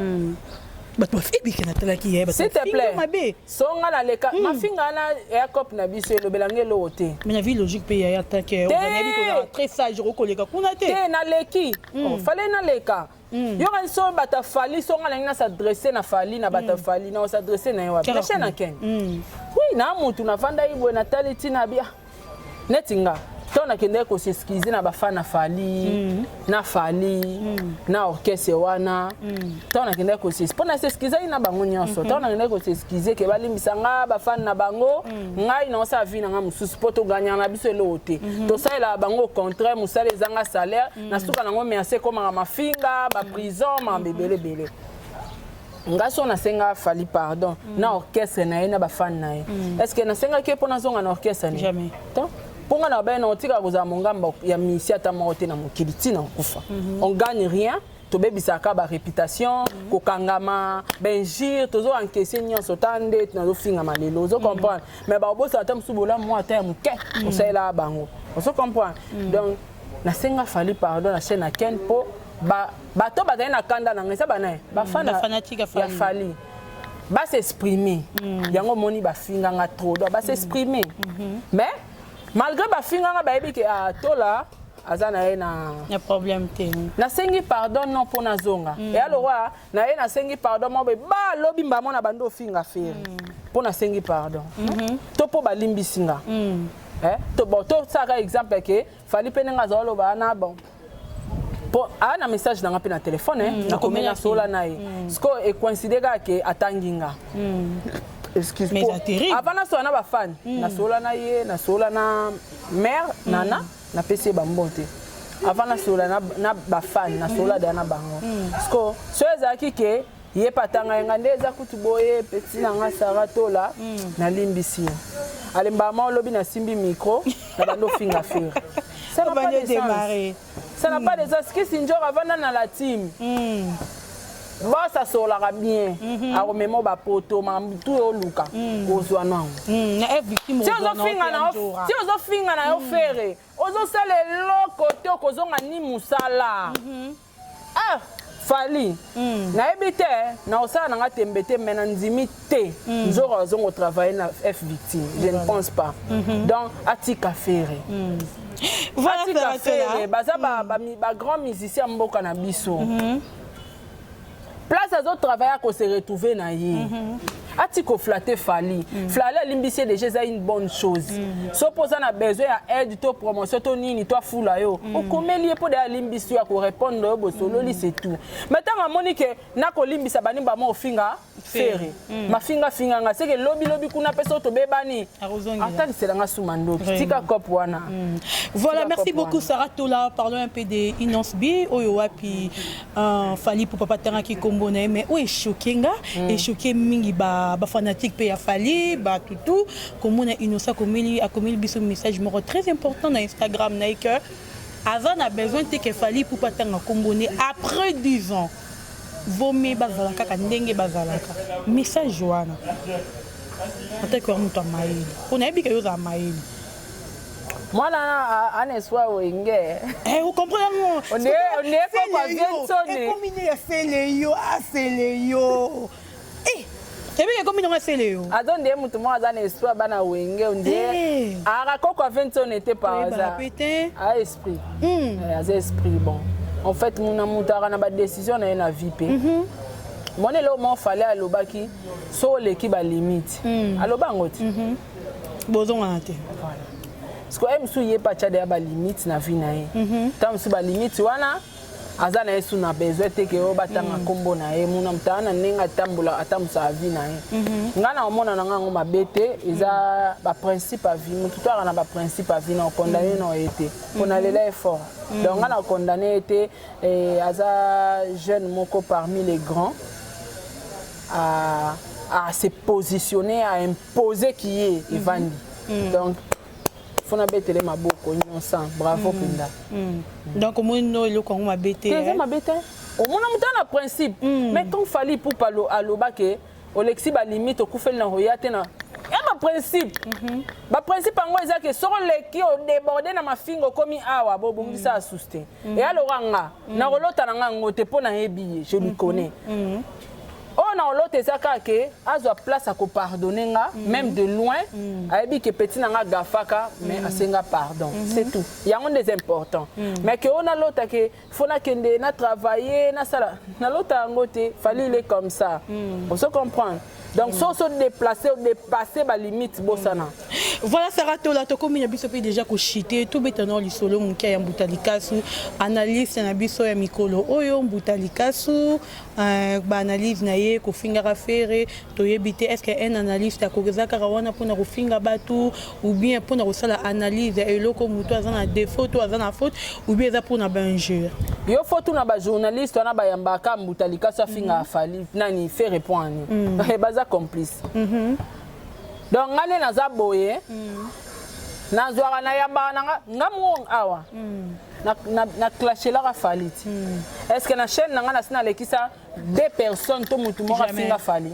Bato bafebike, natalaki ye. S'il te plaît. Mabe. So nga naleka mafinga wana eya cope na biso, elobelanga eloko te. Mais na vie logique mpe yaya, tant que oyebi kozala très sage, okoleka kuna te. Te, naleki, Fally naleka yoka so bato afali. So nga nalingi nas'adresse na Fally, na bato afali, na os'adresse na ye wapi? Na chaîne na Ken. Oui, na mutu navandaki boye, natali ntina bia neti nga ntango nakendaki kos'excuser na bafan na Fally, na Fally na orchestre wana. Ntango nakendaki kos'excuser, mpo nas'excusaki na bango nyonso, ntango nakendaki kos'excuser ke balimbisa nga, bafan na bango, ngai naosala vie na nga mosusu mpo toganyaka na biso eloko te. Tosalelaka bango, au contraire, mosala ezanga salaire na suka nango, merci, ekomaka mafinga, baprison, makambo ebele ebele. Nga so nasenga Fally pardon na orchestre na ye, na bafan na ye, est ce que nasengaki ye mpo nazonga na orchestre? Jamais. Mpo nga na baye na otikaka kozala mongamba ya misi ata moko te na mokili ntina okufa. On gagne rien, tobebisaka baréputation, kokangama, bainjure, tozo encaisse nyonso. Ta nde nazofingama lelo, ozo comprendre? Mais bakobosana ata mosusu bolamu mwa ata ya moke osalelaka bango, ozo comprendre? Donc nasenga Fally pardon na chaîne ya Ken, mpo bato bazali na kanda na ngai, eza banaye bafana Bafanatique ya ya Fally. Fally bas'exprime. Yango omoni bafinganga trop, donc bas'exprime. Mais malgré bafinganga, bayebi ke atola aza na ye na Ya problème te. Nasengi pardon non mpo nazonga eya lokwa na ye. Nasengi pardon mo boye, balobi mbamo na bando ofinga Ferre mpo nasengi pardon to mpo balimbisi nga. Eh, to bon, tosalaka exemple ke Fally mpe ndenge azala oloba wana, bon, po aa na message na nga mpe na telefone, nakomi. Nakomelaki. Nasola na ye, sikoyo ecoïncide kaka ke atangi nga, excuse. Mais eza terrible. Avant nasola na bafani, nasola na ye, nasola na mare nana, napesi ye bambote. Avant nasola na bafani, nasola deya na bango. Siko so ezalaki ke ye mpe atanga ye nga nde eza kutu boye: "Petit na nga Sara Tola, nalimbisi ye." Alembaka ma olobi nasimbi micro na bando ofinga Ferre. Ça n'a pas Obandi de sens. démarrer. Ça n'a pas de sens. Kisi njor avanda na la team, boss asololaka bien, akomema bapoto, makambo tu oyo oluka ozwa nango. Na F Victime. Ti ozofinga na yo, ti ozofinga na yo Ferre, ozosala eloko te, okozonga ni mosala. Ah, Fally, nayebi te, na kosala na nga tembe te, mais nandimi te nzoko azongo travailler na F Victime, je ne pense pas. Donc atika Ferre. Voilà, Atika Sarah Ferre. Tola. Baza bagrand musicien mboka na biso. Place azotravaille, akose retrouve na ye. Ati koflatter Fally. Fally alimbisi ye déjà, eza une bonne chose. So mpo oza na besoin ya aide to promotion to nini to afula yo, okomeli ye mpo deya alimbisi yo, akorépondre yo, bosololi, c'est tout. Mais ntango amoni ke nakolimbisa bani bama ofinga Ferre, mafinga finganga seke lobilobi kuna mpe so tobebani, Akozongela. ataliselanga suma ndoki. Vraiment. Tika cope wana. Voilà, Tika merci cope beaucoup wana. Sarah Tola. Parlons un peu de Innoss'B, oyo wapi Fally pour papa tangaki kombo na ye, mais oyo echoqué nga, echoqué mingi ba fanatique pe ya Fally, ba tutu komona Innocent akomeli akomeli biso message moko très important na Instagram na ye que aza na besoin te ke Fally Ipupa tanga kombo na ye après 10 ans. Vaut mieux bazala kaka ndenge bazalaka. Message wana, ataki wa moto ya mayele, mpo nayebi ke yo ozala mayele. Mwana na ana espoir wenge. Eh, vous comprenez yango? On est koko Viensone. Ekomi nde ya sele yo, asele yo. Eh, ebiki ekomi nongo asele yo. Azo nde mutu moko aza na espoir bana wenge Eh. nde aka koko Viensone te par Toyebaka hasard. pe te. A esprit. Eh, aza esprit. Bon, en fait muna mutu aka na badécision na ye na vie mpe moni eloko moko Fally alobaki so oleki balimite, aloba yango te. Bozongana te. Voilà. Parce que ye mosusu ye mpe atya deya balimite na vie na ye. Ntango mosusu balimite wana aza na ye su na besoin te ke oyo batanga nkombo na ye. Muna moto aza na ndenge atambola, atambwisaka vie na ye. Ngai na omona na ngai yango mabe te, eza baprincipe ya vie. Motu to aka na baprincipe ya vie, na okondane na ye te mpo na lela effort. Donc ngai na okondane ye te. Aza jeune moko parmi les grands à se positionner, à imposer qui est evandi. Donc faut nabetele maboko nyonso, bravo mpenza. Donc omoni no eloko yango mabe te? Te, eza mabe te. Omona moto na principe. Mais quand Fally Ipupa alobake olekisi balimite, okufeli na koya te na ya baprincipe. Baprincipe yango eza ke soki oleki, odéborde na mafinga, okomi awa, bobongisa asusu te. Eya lokwa nga nakolota na nga yango te, mpo nayebi ye, je lui connais. Oyo na olota eza kaka ke azwa place akopardonne nga même de loin. Ayebi ke petit na nga gafaka, mais asenga pardon, c'est tout. Yango nde eza important. Mais ke oyo nalota ke faut nakende na travailler, nasala, nalota yango te. Fally, il est comme ça, on se comprendre. Donc so oso déplacer, odépasse balimite, bosana. Voilà, Sarah Tola, tokomi na biso mpe déjà koshite. Tobeta na lisolo moke ya Mbuta Likasu, analyste na biso ya mikolo oyo. Mbuta Likasu, baanalyse na ye kofingaka Ferre, toyebi te est ce que un analyste akoki kaka wana mpona kofinga bato, ou bien mpona kosala analyse ya eloko moto aza na défaut to aza na faute, ou bien eza mpona bainjure. Yo faut tuna bajournaliste wana bayambaka Mbuta Likasu afingaka Fally nani Ferre point ani baza complice. Donc ngai nde naza boye. Nazwaka, nayambaka na nga, nga moko awa na clashelaka Fally ti. Est ce que na chaîne na nga nasi nalekisa deux personnes to motu moko afinga Fally?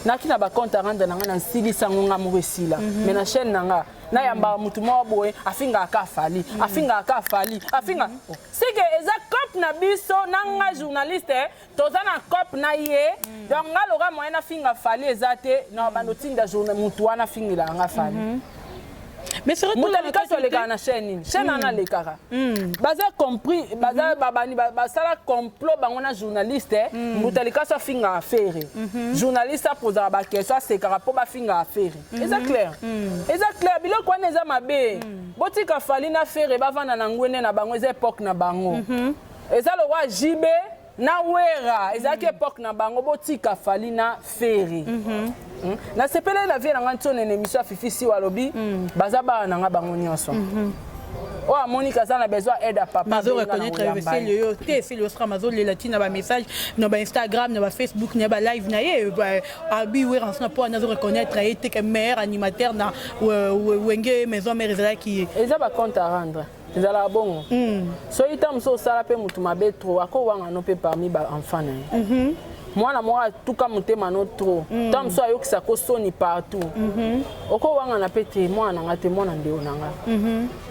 Naki na bacompte à rendre na nga, nasilisa yango nga moko, esila. Mais na chaîne na nga nayambaka motu moko boye afingaka ka Fally, afingaka ka Fally, afinga. Sike eza cope na biso na nga journaliste, toza na cope na ye. Donc nga loka moyen nafinga Fally eza te na bando tinda motu wana afingelaka nga Fally. Moto alikaso alekaka na chaîne nini? Chaîne wana alekaka, baza compris, baza babani, basala complot bango na journaliste. Moto alikaso afingaka Ferre, journaliste apozaka baquestion, asekaka mpo bafingaka Ferre. Eza clair, eza clair. Biloko wana eza mabe. Botika Fally na Ferre bavanda na ngwende na bango. Eza époque na bango, eza lokwa JB na Wera, ezalaki époque na bango. Botika Fally na Ferre. Nasepeleli na vie na nga ntione na émission ya Fifi Siwa, alobi baza bana na nga bango nyonso. Oyo amoni kaza na besoin aide ya papa. Mazo reconnaître eseli oyo te, eseli osala, mazolela ntina bamessage na baInstagram, na baFacebook, na balive na ye. Abi Werrason mpo wana azo reconnaître ye te ke meilleur animateur na Wenge Maison Mère ezalaki ye. Eza bacompte à rendre, ezalaka bongo. Soki ta mosusu osala mpe motu mabe trop, akowanga no mpe parmi baenfant na ye. Mwana moko atuka motema no trop, ta mosusu ayokisako soni partout, okowangana mpe te mwana na nga te, mwana ndeko na nga.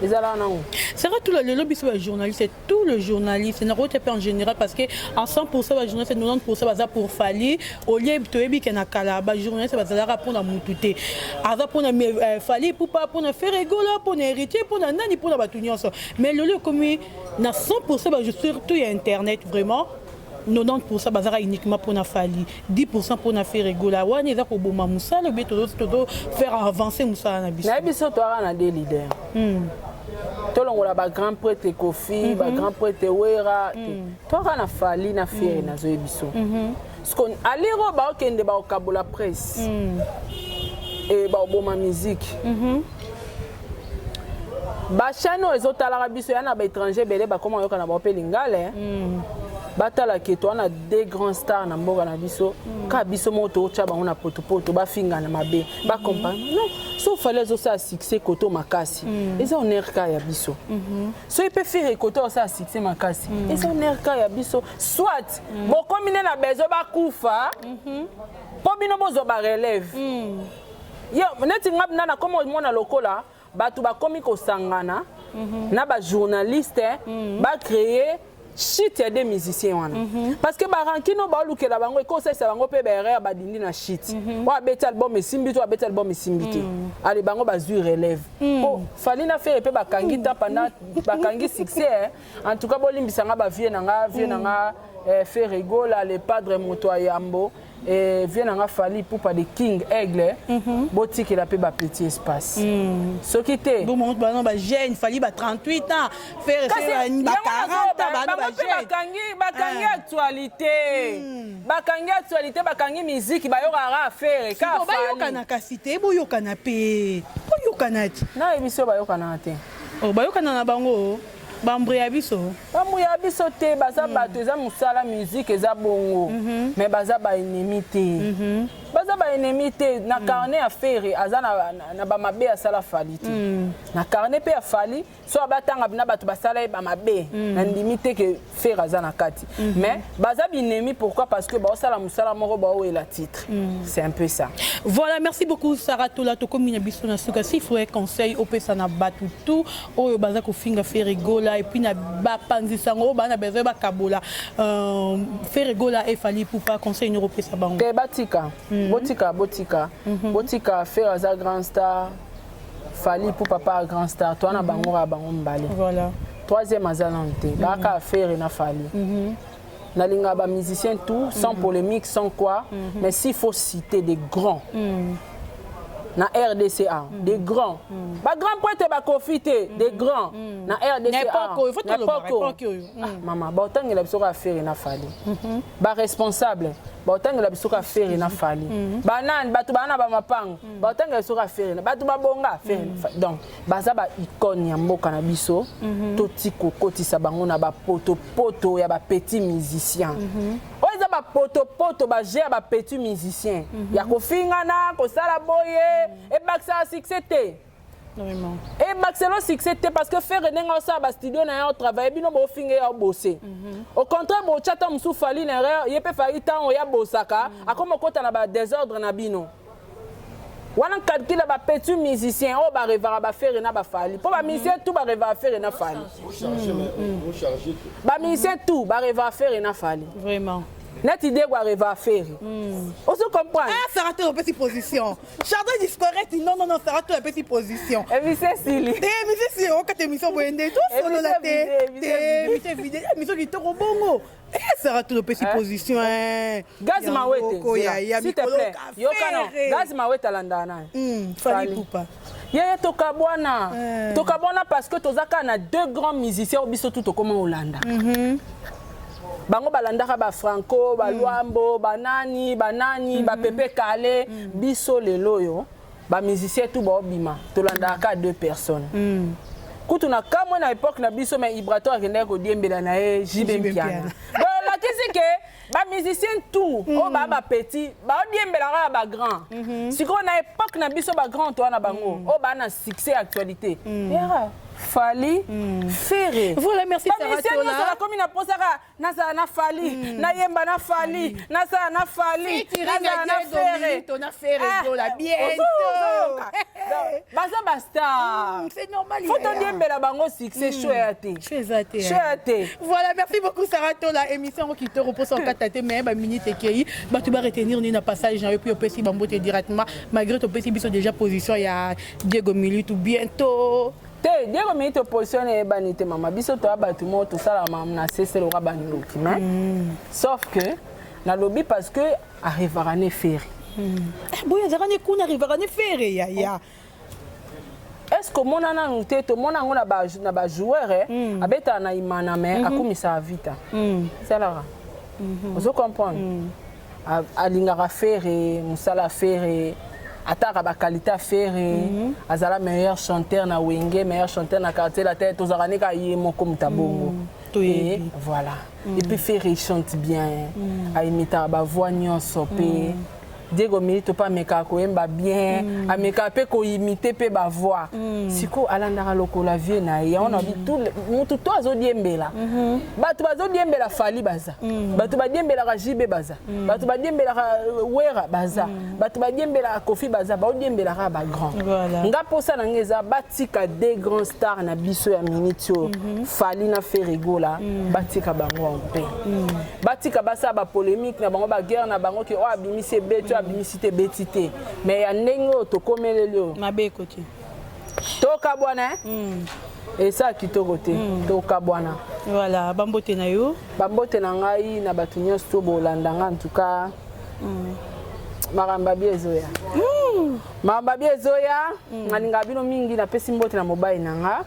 Ezalaka nango. Sera tout lelo biso bajournaliste, tout le journaliste nakoti mpe en général, parce que en 100 bajournaliste, 90 baza pour Fally. Olie toyebi ke na kala bajournaliste bazalaka mpona mutu te, aza mpona Fally Ipupa, mpona Ferre Gola, mpona Héritier, mpona nani, mpona bato nyonso. Mais lelo ekomi na 100, surtout ya internet, vraiment 90% bazalaka uniquement mpona Fally, 10% mpona Ferre Gola. Wana eza koboma mosala obe tozo faire avancer mosala na biso? Nayebi so toyaka na deux leader. Tolongola bagrand prêtre Kofi, bagrand prêtre Wera, toyaka na Fally na Ferre. Nazoyebi so parce alire oyo baokende baokabola presse e baoboma musique. Bachaîne oyo ezotalaka biso ya na baétranger ebele bakoma koyoka na bango mpe lingala. Batalaka toa na deux grands stars na mboka na biso, kaka biso moko totya bango na potopoto, bafingana mabe, bacompare. Non, so Fally azosala succès koto makasi, eza honneur ka ya biso. Soki mpe Ferre koto azosala succès makasi, eza honneur ka ya biso. Soit bokomi nde na besoin bakufa mpo bino bozwa barelève. Yo neti nga na nakoma omona lokola bato bakomi kosangana na bajournaliste, bacréer shit ya des musiciens wana, parce que barankine oyo baolukela bango ekosalisa bango mpe baerreur, badindi na shit. Oyo abeti album esimbi te, oyo abeti album esimbi te, ale bango bazwi relève po Fally na Ferre mpe bakangi ta pendant bakangi succès. En tout cas bolimbisanga bavie na nga, vie na nga Ferre Gola, le padre, moto ya yambo, vie na nga Fally Ipupa de King Aigle. Botikela mpe bapetit espace soki te. Bongo bana bajeune, Fally ba 38 ans, Ferre ba 40 ans, bana bajeune. Bakangi actualité, bakangi actualité, bakangi musique, bayokaka affaire. Ka bayokana kasi te, boyokana mpe, boyokana ti. Nayebi so bayokanaka te. Bayokana na bango, bambre ya biso. Bambre ya biso te, baza bato, eza mosala, musique eza bongo. Mais baza baennemi te, baza baennemi te. Na carnet ya Ferre aza na bamabe asala Fally te. Na carnet mpe ya Fally, so abatanga na bato basala ye bamabe, na ndimi te ke Ferre aza na kati. Mais baza binemi. Pourquoi? Parce que baosala mosala moko, baowela titre. C'est un peu ça. Voilà, merci beaucoup Sarah Tola. Tokomi na biso na suka. S'il faut conseil opesa na bato tout oyo baza kofinga Ferre Gola, et puis na bapanzisango oyo baa na besoin bakabola Ferre Gola e Fally Ipupa, conseil nini opesa bango? Te, batika, botika, botika, botika. Ferre aza grand star, Fally Ipupa pa grand star. Toa na bango kaka bango mibale. Troisième aza nanu te, baaka Ferre na Fally. Nalingaka bamusicien tout sans polémique, sans quoi, mais s'il faut citer des grands na RDCA, des grands, bagrand prêtre bakofi te, des grands na RDCA, mama, baotangela biso kaka Ferre na Fally. Baresponsable baotangela biso kaka Ferre na Fally. Banani? Bato baa na bamapango baotangela biso kaka Ferre. Bato babonga, Ferre. Donc baza baicône ya mboka na biso. Toti kokotisa bango na bapotopoto ya bapetit musicien oyo eza bapotopoto, baje ya bapetit musicien ya kofingana, kosala boye ebakisaka succès te. Vraiment. Ebakiselo succès te, parce que Ferre, ndenge osala bastudio na ye, otravaille, bino bofinge ya obose. Au contraire, botya ta mosusu Fally na erreur, ye mpe Fally, ntango ya bosaka, akoma okota na badésordre na bino wana. Calcul ya bapetit musicien oyo barêvaka baFerre na baFally, mpo bamusicien tout barêvaka Ferre na Fally, bamusicien tout barêvaka Ferre na Fally. Vraiment. Neti Diego arêvaka Ferre, ozo comprendre? Ah, Sarah to opesi position. Chardin disparaît. Non, non, non, Sarah to opesi position. Émission esili. Te, émission si okata émission boye nde tosolola te. Te, émission vide, émission kitoko bongo. Eh, Sarah to opesi position. Gaz Mawete, s'il te plaît. Yokano, Gaz Mawete alandaka naye. Fally Ipupa. Yeye, tokabwana. Tokabwana parce que toza kaka na deux grands musiciens oyo biso tu tokóma olanda. Bango balandaka baFranco, baLwambo, banani banani, baPepe Kale. Biso lelo oyo bamusicien tu baobima, tolandaka kaka deux personnes. Kutu na kamwe na époque na biso, mais Ibrator akendaki kodiembela na ye JB Mpiana. Bolakisi ke bamusicien tout oyo baa bapetit baodiembelaka ya bagrand. Sikoyo na époque na biso, bagrand to wana bango oyo baa na succès, actualité yaka Fally, Ferre. Voilà, merci. Bamusicien nyonso bakomi na posaka nazala na Fally, nayemba na Fally, nazala na Fally, nazala na Ferre. Baza bastar. C'est normal. Faut todiembela bango succès, show ya te. Show eza te. Show ya te. Voilà, merci beaucoup Sarah Tola. Émission kitoko, mposa okata te, mais baminute ekei. Bato baretenir nini na passage na yo? Puis opesi bambote directement, malgré topesi biso déjà position ya Diego Militu bientôt. Te, Diego Milito, position eyebani te, mama. Biso toya bato moko tosalaka makambo na sese loka bandoki, mais sauf que nalobi parce que arrivaka ne Ferre. Boye azalaka ne kuna, arrivaka ne Ferre, yaya. Est ce que omona nanu te? Tomona yango na bajoueur abetaka na Imana, mais akumisaka Vita esalaka, ozo comprendre? Alingaka Ferre, mosala Ferre, ataka baqualité ya Ferre. Azala meilleur chanteur na Wenge, meilleur chanteur na Quartier Latin. Tozalaka ne kaka ye moko moto abongo. Et voilà, et puis Ferre, il chante bien, aimitaka bavoix nyonso. Mpe Diego Milito mpe amekaka koyemba bien, amekaka mpe koimiter mpe bavoix. Sikoyo alandaka lokola vie na ye yango na bi mutu to azodiembela. Bato bazodiembela Fally baza, bato badiembelaka JB baza, bato badiembelaka Wera baza, bato badiembelaka Kofi baza, baodiembelaka bagrand. Nga mposa na nga eza batika deux grands stars na biso ya minute oyo, Fally na Ferre Gola. Batika bango mpe batika basala bapolémique na bango, baguerre na bango, ke oyo abimisi ebeti, oyo abimisi te ebeti te. Mais ya ndenge oyo tokomeleli oyo, mabe ekoti. Tokabwana esa kitoko te, tokabwana. Voilà, bambote na yo. Bambote na ngai na bato nyonso to bolanda nga. En tout cas, makambo abi ezoya, makambo abi ezoya. Nalingaka bino mingi. Napesi mbote na mobali na nga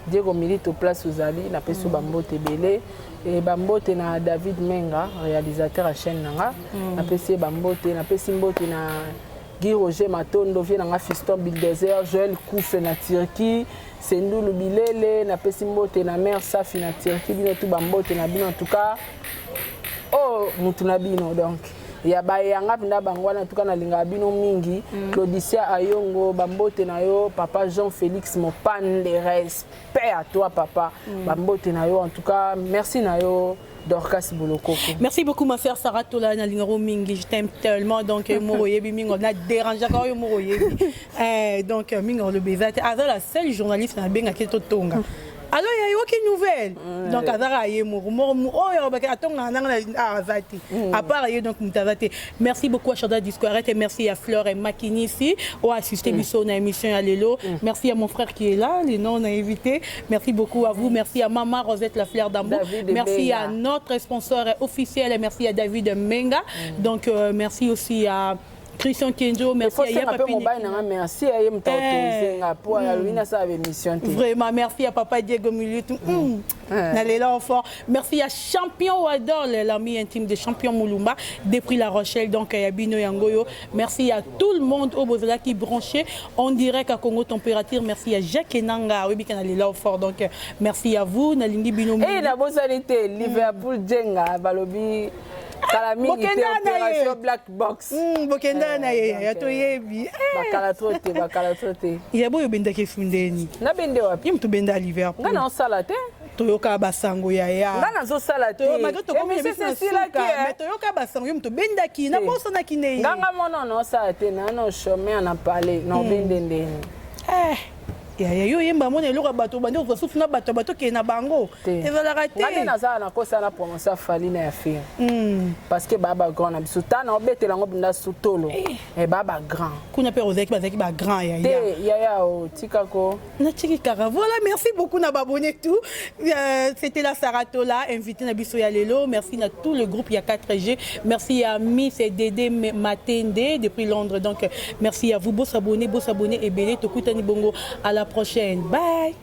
Diego Milito, place ozali, napesi yo bambote ebele. E bambote na David Menga, réalisateur ya chaîne na nga, napesi ye bambote. Napesi mbote na Guy Roger Matondo, vie na nga Fiston Bulldozer, Joël Koufe na Turquie, Sendulu Bilele. Napesi mbote na mare Safi na Turquie. Bino tu, bambote na bino. En tout cas, oyo mutu na bino, donc ya bayanga mpenza bango wana. Tuka nalingaka bino mingi. Claudicia Ayongo, bambote na yo. Papa Jean Félix Mopande, respect à toi papa, bambote na yo. En tout cas, merci na yo Dorcas Bolokoko. Merci beaucoup ma sœur Sarah Tola, nalingaro mingi, je t'aime tellement. Donc moro yebi mingi on a dérangé encore yo moro yebi. Eh, donc mingi on le beza. Aza la seule journaliste na benga ke totonga. Alors il y a aucune nouvelle. Donc azara ye moro moro oyo ba atonga nanga na aza te. À part ye, donc mutaza te. Merci beaucoup à Chanda Discoret et merci à Fleur et Makini ici ont assisté biso na émission ya lelo. Merci à mon frère qui est là, les noms on a invité. Merci beaucoup à vous. Merci à maman Rosette La Fleur d'Amour. David Merci Benga. À notre sponsor officiel et merci à David Menga. Donc merci aussi à Christian Kenjo, merci à efosenga Ya mpe Papi. Mobali na nga, merci aye moto autorise nga po alobi nasala baémission te. Vraiment, merci à Papa Diego Militu. Nalela fort. Merci à Champion Wadol, l'ami intime de Champion Moulumba, depuis La Rochelle, donc à Bino Yangoyo. Merci à tout le monde oyo bozala qui branché en direct à Congo Température. Merci à Jacques Enanga, oui, Nalela fort. Donc, merci à vous, Nalingi Bino. E nabosani te Liverpool Jenga, balobi Kala mingi te, Bokenda na ye. opération black box. Bokenda na ye, Donc, ya toyebi. Bakala trop te, bakala trop te. Ya boyo obendaki efundeni? Nabende wapi? Ye moto obenda Liverpool. Nga naosala te. Toyoka basango ya ya. Nga nazosala te. Malgré tokomi na Émission biso na esilaki, suka, eh. mais toyoka basango, ye moto obendaki, nabosanaki ne ye. Nganga mona naosala te, na chômeur na pale na obende ndeni. Eh, yaya, yo oyemba, mona eloko ya bato, bandi kozwa susu na bato, bato okende na bango. Te. Ezalaka Nga nde te. nazala nakosala na promotion ya Fally na ya Ferre parce que baa bagrand na biso. Ta na obetela yango mpenza sutolo, baa bagrand. Kuna mpe ozalaki, bazalaki bagrand ya ya. Te yaya, o tikako. Natiki kaka. Voilà, merci beaucoup na babone tout. C'était la Saratola, invité na biso ya lelo. Merci na tout le groupe ya 4G. Merci à Miss Dédé Matende depuis Londres. Donc merci à vous, beau s'abonner, beau s'abonner ebele. Tokutani bongo à la prochaine. Bye.